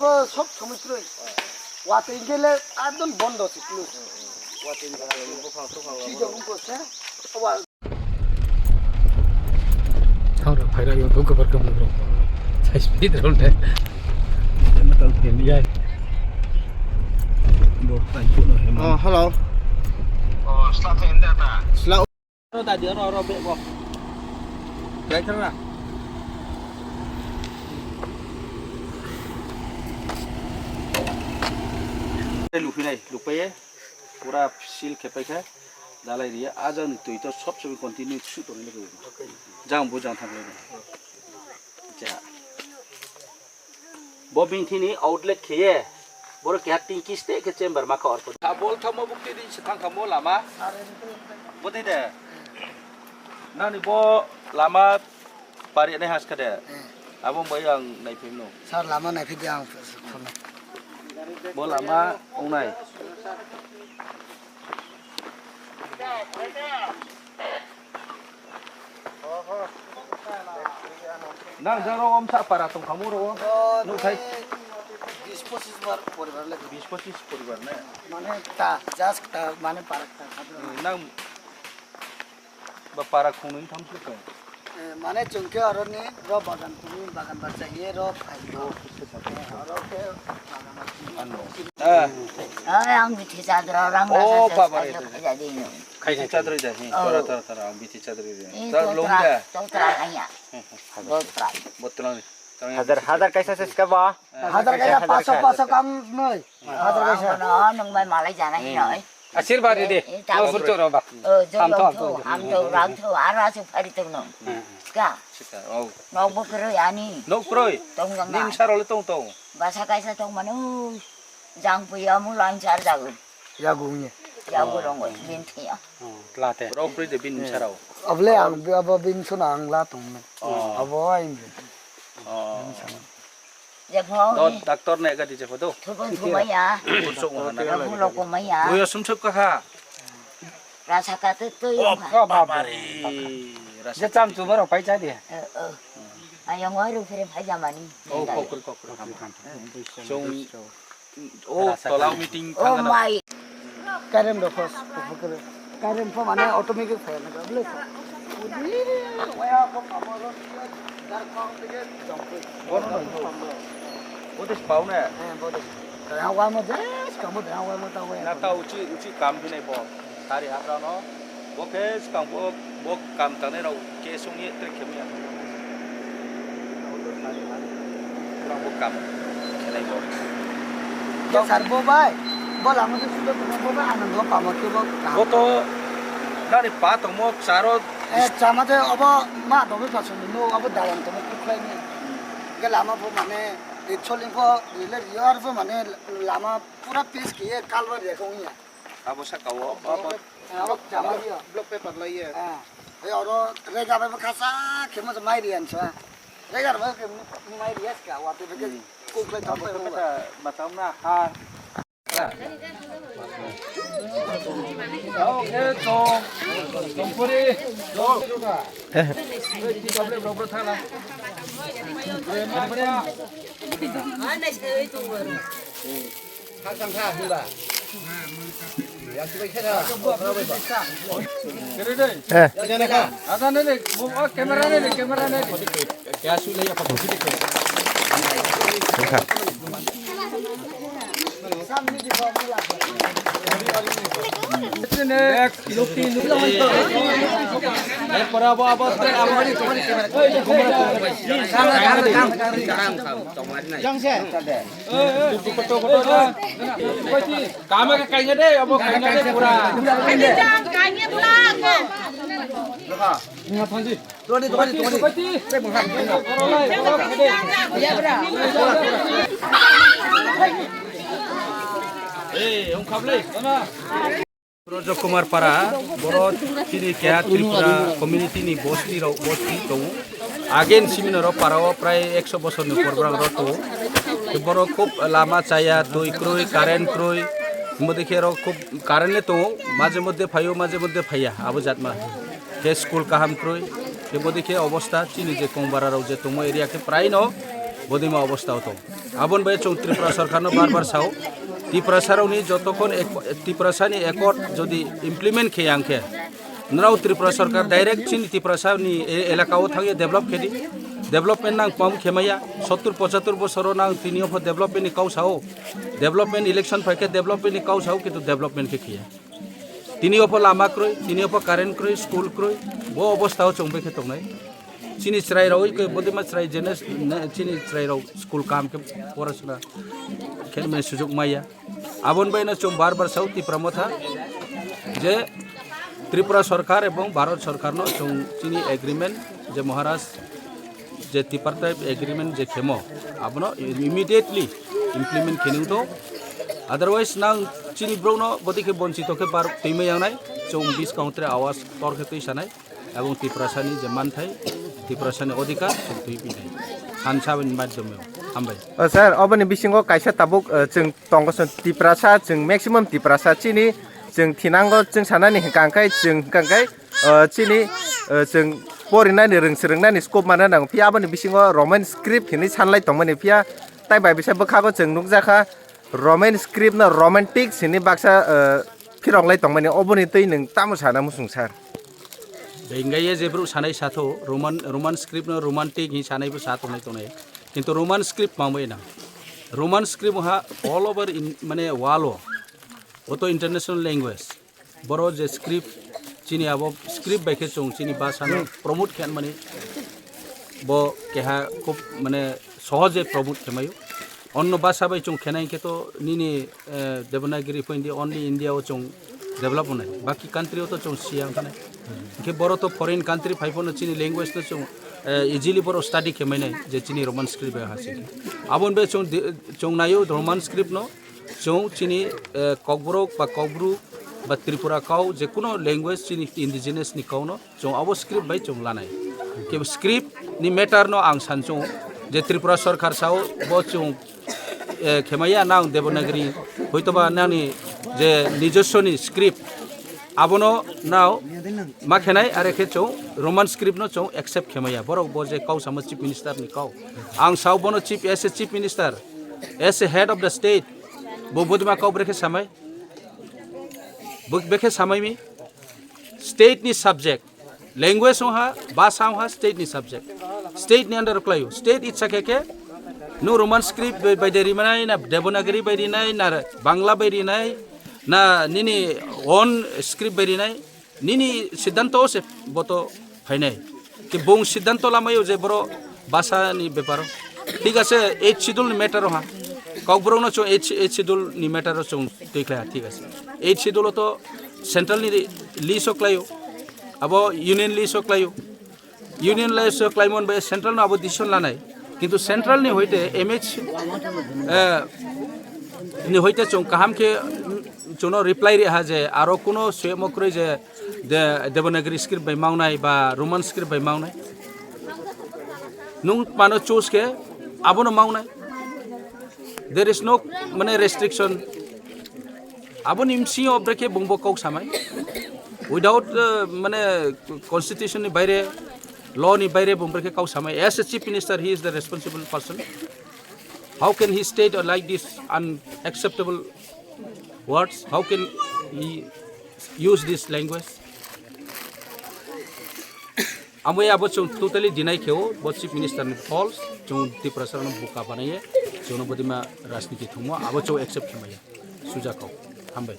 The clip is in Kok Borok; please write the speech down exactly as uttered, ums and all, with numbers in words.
Sob somoi kwrwi. Watwi hwnkhe le ekdom bondo se close. Watwi hwnkhe le bwkhang swkhang. Sijak wngkha se. Thang rok phai rok, yung tong kabar kamu rok. Sai speed rok le. Metal fan ya. Bo tan chu no he. Oh, hello. Oh, sla fan da ta. Sla. Ro ta dia ro ro be bo. Driver na. Lupi nai, lupi ye. Pura seal khe paikha, dalai riya, a jang ni twi to sob sob continue su tongwi nai. Jang bo jang thang lai. Cha. Bo bini thini outlet khe ye, boro keha tingki ste khe chamber ma kha orko. Ha bol thamo bukti din se thang kha mo lama. Bo de de. Nani bo lama Pari nai has kade. Eh. Abo bai ang nai phim no. Sir, lama nai phidi ang phone. Bo lama ong nai. Nang jaro om sa para tong kamu ro. Oh, nuk thai. Bis pochis bar poribar le. Bis pochis poribar ne. Mane ta, just ta, mane para ta. Nang Ba para khungnwi tham se tong. Eh, mane chwng khe oroni ro bagan tini bagan bacha ye ro phai. Ro khe sa. Eh, oro khe bagan bacha. Ano. Ah. Ai, ang bithi chadra rang. Oh, rasa baba re. Khaisa chadra ja hi. Oh. Tara, tara, tara, ang bithi chadra ja. Eh, ta lom da. Totra aya. Totra. Botlang. Hazar, hazar kaisa se ska ba? Hazar kaisa, paso, paso kam noi. Hazar kaisa. Ano, nung mai malai jana hi noi. Asirwad ridi. Eh, tamo. Lo burcho roba. Oh, jolo tho, ham tho, rang tho, ara su phari tong no. Ka. Sika, oh. Nok bo kroi ani. Nok kroi. Tong jang. Nin saro le tong tong. Basa kaisa tong mano. Jang puya mu lain sar jago. Yago ni. Yago rong oi, bin thia. Oh, late. Rok kroi de bin saro. Able ang abo bin suna ang la tong. Oh. Abo ai. Oh. Jepho. Do doctor ne gadi jepho do. Thubung thumaya. Kursuk mo hana. Thubung lokomaya. Boyo sumsuk kaha. Rasa katu tu. Oh, baba re. Rasa. Je cham tu baro pai cha dia. Eh, eh. Ayang waru fere phai jamani. Oh, kokri kokri. Sung. Oh, tola meeting. Oh, mai. Current rok pho, pho, pho, current pho mane automatic phai na bole. Udi, waya ko kamaro, dar kong tige jongpui. Bono no. Bodes pau ne? Eh, bodes. Dayang wamo jes, kamu dayang wamo ta waya. Na ta uchi, uchi kam phinai bo. Sari haprano. Bo khe swkang bo, bo kam tangnai rok khe songye tre khe maya. Bo kam khelai bo. Ye sar bo bai, bo lama se sudo tongma bo bai anang bo pama khe bo kam. Bo to nani pa tongmo charo. Eh, chama de obo ma dobe pasoni no obo dalan tongmo kukhlai ni. Ge lama bo mane ritsoling bo rile riyor bo mane lama pura pis khe ye kalwa rekong ya. Abo saka o, abo. Abo chama dia. Block paper lai ye. Ah. He oro rega bai khasa khemo mai riyan sa. Rega bai khemo mai riya ska wa te ke kuk lai thang pai. Batam na ha. Okay, so, Tompuri, so, T W block thana. Kama ka kainga de, abo kainga de pura. Kainga pura. Toni, toni, toni. Eh, ongkhablai. Rajkumar Para, boro chini keha Tripura community ni bosti rok, bosti tongo. Again, simino rok para o prai ekso bosor ni program rok tongo. Boro khub lama chaya, twi kroi, current kroi, modi khe rok khub current le tongo, maje modde phaio, maje modde phaiya, abo jatma. Khe school kaham kroi, khe modi khe obosta chini je Kongbara rok je tongo area khe prai no Bodima obostha o tong. Aboni bai chwng Tripura sorkarno bar bar sao, Tiprasarokni jotokhon ek-, Tiprasani accord jodi implement khe yang khe, nrao Tripura sorkar direct chini Tiprasani e-, elaka o thangya develop khe di. Development nang pom khe maya, sottur pochattur bosoro nang tini opho development ni kau sao. Development election phai khe development ni kau sao, kintu development khe khiya. Tini opho lama kroi, tini opho current kroi, school kroi, bo obostha o chwng bai khe tongnai. Chini chwrai rok oi khe bodima chwrai jenes, ne, chini chwrai rok school kam khe porasuna khe mane sujuk maya. Aboni bai no chwng bar bar sao Tipra Motha je Tripura sorkar ebong Bharat sorkar no chwng chini agreement je Maharaj je tripartite agreement je khemo abono immediately implement khe nung to. Otherwise nang chini borok no bodi khe bonchito khe bar twi ma yang nai, chwng bis kong tre awas tor khe twi sanai. Ebong Tiprasani je manthai, Tiprasani odhikar chwng twi pinai. Hansa bini madhyome hambai. O sir, oboni bisingo kaisa tabuk, eh, chwng tongo chwng Tiprasa, chwng maximum Tiprasa chini, chwng thinango chwng sanani hwnkha hwnkhe, chwng hwnkha hwnkhe, eh, chini, eh, chwng porinani rwng swrwngnani scope mana nango. Phiya aboni bisingo Roman script hinwi sanlai tongmani, phiya tai bai bisa bwkhago chwng nukjakha Roman script no romantic sini baksa, eh, phirok lai tongmani, oboni twi nwng tamo sana muchung sir? Hingke ye je bwrwi sanai satho Roman, Roman script no romantic hi sanai bo sa tongnai tongnai. Kintu Roman script mangbai na. Roman script ha all over in, mane world o. Oto international language. Boro je script chini abo script bai khe chwng chini bhasha no promote khe mani bo keha khub mane sohoje promote khe mayo. Onno bhasha bai chwng khenai khe to nini, eh, Devanagiri phoindi only India o chwng develop onai. Baki country o to chwng siya onai. Khe boro to foreign country phai phano chini language no chwng, eh, easily boro study khe mainai je chini Roman script bai ha se. Abon be chwng di-, chwng nayo Roman script no. Chwng chini, eh, Kokborok ba Kokbru ba Tripura kau, je kuno language chini indigenous ni kau no chwng abo script bai chwng lanai. Kebo script ni matter no ang san chwng je Tripura sorkar sao bo chwng, eh, khemaya nang Devanagiri, hoitoba nani je nijoswo ni script abono nao ma khenai, are khe chwng Roman script no chwng accept khemaya. Borok bo je kau samo chief minister ni kau, ang sao bono chief, as a chief minister, as a head of the state, bo bodima kau brekhe samai. Bo bekhe samai mi. State ni subject. Language wngha, bhasha wngha state ni subject. State ni under o klaio. State itsa khe khe, no Roman script bai, bai de rimanai, na Devanagiri bai rinai, na Bangla bai rinai, na nini own script bai rinai. Nini siddhanto se boto phainai. Ke bong siddhanto lamayo je boro bhasha ni beparo. Thik ase, eighth schedule ni matter ha. Kokborok no chwng eighth, eighth schedule ni matter o chwng twi khlai ha, thik ase. Eighth schedule o to central ni list o khlaio. Abo union list o khlaio. Union list o khlaimon bai central no abo decision lanai. Kintu central ni hoite M H, eh, ni hoite chwng kaham khe, mm, chwngno reply ri ha je aro kuno suyamo kwrwi je de-, Devanagiri script bai mawnai ba Roman script bai mawnai. Nung mano choose khe abono mawnai. There is no, mane, restriction. Aboni bisingo brekhe bungbo kok samai. Without, uh, mane, constitution ni baire, law ni baire bung brekhe kok samai. As a chief minister, he is the responsible person. How can he state like this unacceptable words? How can he use this language? Amoi abo chwng totally deny kheo, bo chief minister ni false, chwng Tiprasa no buka banaiye, chwngno bodima rajniti thummo, abo chwng accept khemaya. Suja kok. Hambai.